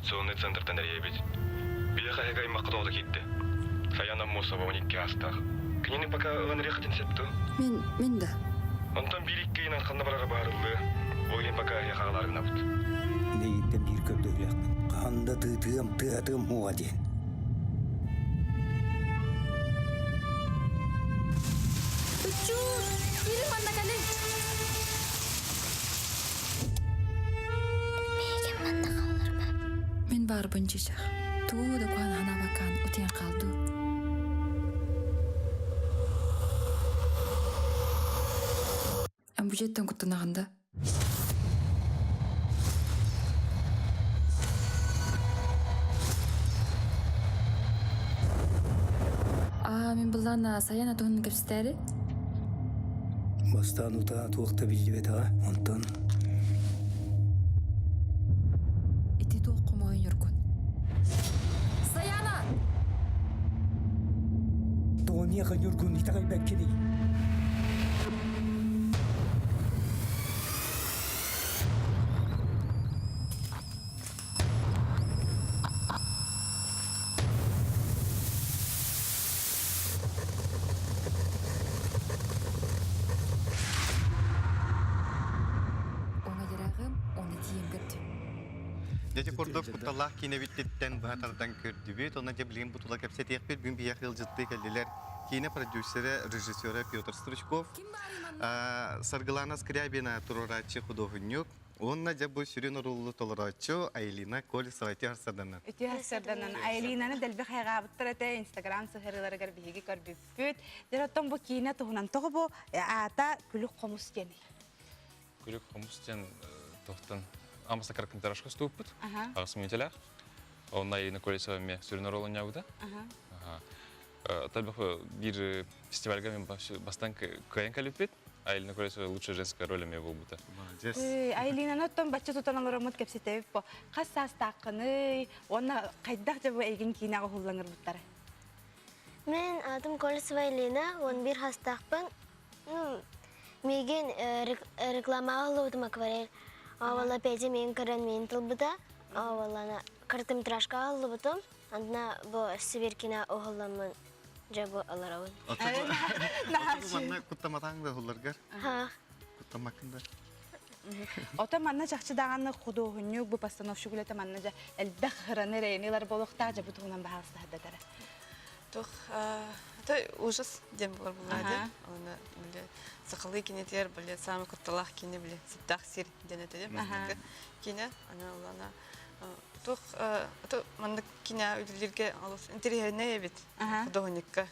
Реабилитационный центртан эрийэбит. Биһиэхэ эһиги аймаххыт оҕото киирдэ. Сайаан Аммосова 12 аастаах. Кинини пока ылан эриэххитин сөп дуо? Мин, мин да. Онтон биир-икки ыйынан ханна барара быһаарыллыа. Ол иһин пока эһиэхэ аҕалаары гынабыт. Эйиттэн биир көрдөһүөхпүн. Хаһан да тыытыам, тыатыам уоҕа диэн. Уччуу! Киирин манна кэлин! Миигин манна хаалларма. Мин баарбын чычах. Тугу да куһаҕан санаабаккаан утуйан хаалдым. Амбүдьеттэн куттанаҕын да? Аа, мин былаан Саяна туһунан кэпсэтээри. Бастаан утаа туох да биллибэтэҕэ. Онтон Ити туох хомойон Ньургун? Саяна! Тоҕо миэхэ Ньургун итэҕэйбэккиний? Оҥа дьарааҕым, оны тиийэн көрдүм. Дьэ курдук кутталлаах киинэбиттиттэн быһа тардан көрдүбүт. Онон дьэ билигин бу тула кэпсэтиэхпит. Бүгүн биһиэхэ ыалдьыттыы кэллилэр. Киинэ продюсера, режиссера Петр Стручков, Саргылана Скрябина туруорааччы худуоһунньук, Уонна дьэ бу сүрүн оруолу толорооччу Айлина Колесова үтүө харсарданан. Үтүө харсарданан. Айлинаны дэлби хайҕаабыттар этэ Инстаграм сыһырыыларыгар биһиги көрбүппүт. Дьэ оттон бу киинэ туһунан тоҕо бу аата Күлүк хомус диэний? Күлүк хомус диэн туохтан Амаса короткометражка устубуппут. Аҕыс мүнүүтэлээх. Онно Айлина Колесова эмиэ сүрүн оруолу оонньообута. Табих биир фестивальга мен бастан кыайан кэлиппит. Айлина Колесова лучшая женская роль эмиэ буолбута. Молодец. Айлинаны оттон бачча тутан олороммут кэпсэтэбит бо. Хас саастааххыный уонна хайдах дьэ бу эйигин киинэҕэ уһуллаҥырбыттара? Мин аатым Колесова Айлина, 11 хастаахпын. Миигин рекламаҕа уһуллубутум акварель. Оҕоло Петя миигин көрөн миин тылбыта. Оҕолоно короткометражкаҕа уһуллубутум. Онно бу Сибиркина уһулламмын дьэ бу олоробун. Манна куттаматаҥ да уһулларгар? Куттаммаккын да? Ото манна чахчы даҕаны худуоһунньук бу постановщик үлэтэ манна дьэ элбэх ыраны эрэйини ылар буолуохтаах дьэ бу туһунан баһаалыстаһардатара. Туох это ужас диэн буолар буоллаа дии. Оны били сахалыы кинетигэр били самый кутталаах кине били сыттаах сир диэн этэ дии. Кине аны улана Туох маннык кинэ үлэлииргэ олус интэриэһинэй эбит худуоһунньукка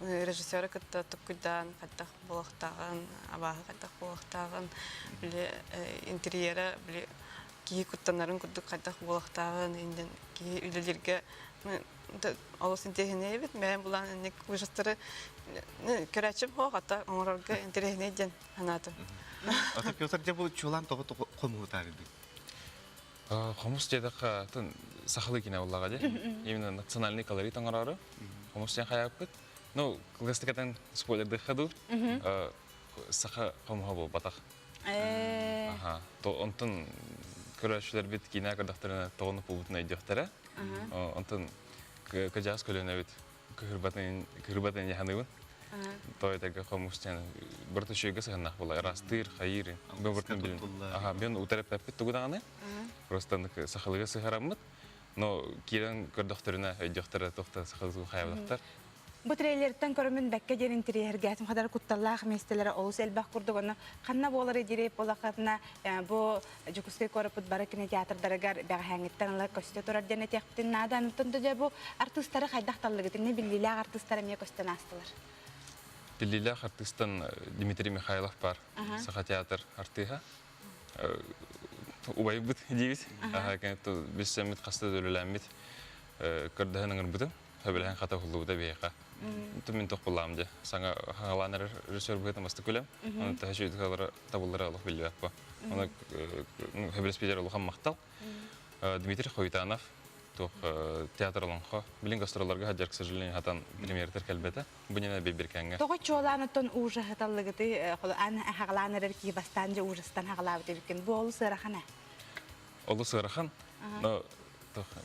режиссеры кытта туккуйдаан хайдах буолуохтааҕын абааһы хайдах буолуохтааҕын били интерьерэ били киһи куттанарын курдук хайдах буолуохтааҕын иннин киһи үлэлииргэ олус интэриэһинэй эбит бэйэм булаан инник ужастары көрөөччүм суох ата оҥорорго интэриэһинэй диэн санаатым. Ата Петр дьэ бу чулан тоҕо хомуһутаарыдый? Хомус диэтэххэ, атын сахалыы кинэ буоллаҕа дии. Именно национальный колорит оҥороору. Хомус диэн хайааппыт. Ну, кылгастыкатан спойлердыхха дуу. Саха хомуһа буолбатах. Аха. Онтон көрөөччүлэрбит киинэ көрдөхтөрүнэ тоҕону буолбутун өйдүөхтэрэ. Онтон кыдьаас көлүөнэбит кыһырбатын кыһырбатын яһаныыбын. Тойтага хомус диэн барыта үчүгэйгэ сыһыннах була ырастыыр, хайыыр. Бу билин. Аха, мен утарыппаппыт тугу даҕаны. Просто сахалыга сыһараммыт. Но киирэн көрдөхтөрүнэ өйдөхтөрө туохта сахалыы хайабатахтар. Бу трейлертэн көрөмүн бэккэ диэн интириэһиргээтим хадары кутталлаах миэстэлэрэ олус элбэх курдук онно ханна буолар дирип буолахатына бу Дьокуускай куораппыт бары кинотеатрдарыгар бэҕэһээҥҥиттэн ыла көстө турар диэн этиэхпитин наада. Онтон да дьэ бу артыыстары хайдах таллыгыт? Иннэ биллиилээх артыыстар эмиэ көстөн аастылар. Биллиилээх артыыстан Дмитрий Михайлов бар. Саха театр артыыһа. Убайбыт диибит. Билсэммит хаста да үлэлээммит көрдөһөн ыҥырбытым. Сөбүлэһэн хата уһуллубута биһиэхэ. Мин тохпулаам дьэ. Саҥа хаҥалаан эрэр режиссер быһыытын бастакы үлэм. Оны төһө үчүгэй табыллара олох биллибэт бу. Оны сөбүлэспитэр улахан махтал. Дмитрий Хоютанов туох театр олоҥхо. Билин гастролларга сылдьар, к сожалению, хатан премьертер кэлбэтэ. Бу ньэнэ бибиркэҥҥэ. Тоҕо чуолаан оттон ужаһыталлыгыты ан хаҕалаан эрэр кии бастаан дьэ ужастан хаҕалаабыт эбиккин. Бу олус ыарахан ээ. Олус ыарахан. Но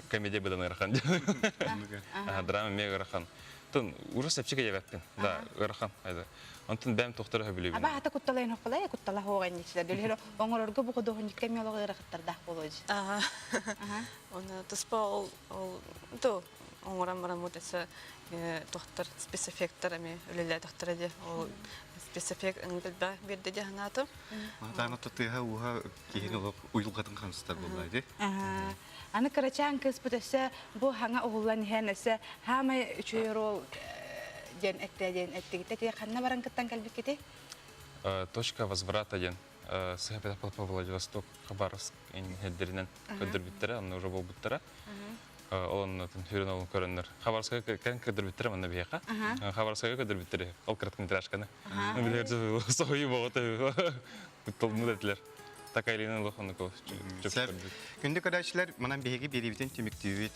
комедия быдан ыарахан. Драма мега ыарахан. Тон урус эпчик эбэппин. Да, ыарахан. Онтон бэм тохтор хөбүлүүбүн. Аба хата кутталайын хоппалай куттала хоҕан дичилер. Дөлөр оҥорорго бу худуһунньукка эмиэ олох ыарахаттардаах буолуо. Ага. Оны туспа ол ол то оҥорон баран бу тэсэ тохтор спецэффекттар эми үлэлээтөхтөрө дии. Ол спецэффект ыңгылба биэрдэ дии санаатым. Маатаана тыаһа ууһа киһини олох уйулҕатын хамсатар буолла дии. Аны кырачаан кыыспыт өссө бу хаҥа уһуллан иһэн өссө хаамай үчүгэй рол диэн эттэ диэн эттигитэ ти ханна баран кыттан кэлбиккити? Точка возврата диэн сыһа по Владивосток Хабаровск хеддеринен көрдөрбүттэрэ, онно уже буолбуттара. Ол оннотун хүрен олун көрөннөр. Хабаровскага кэн көрдөрбүттэрэ манна биһиэхэ. Хабаровскага көрдөрбүттэрэ ол короткометражканы. Билэр соһуйу боҕото толмут этилер. Такайлина лохонуко. Күндү көрөөччүлэр, манан биһиги биэриибитин түмүктүүбүт.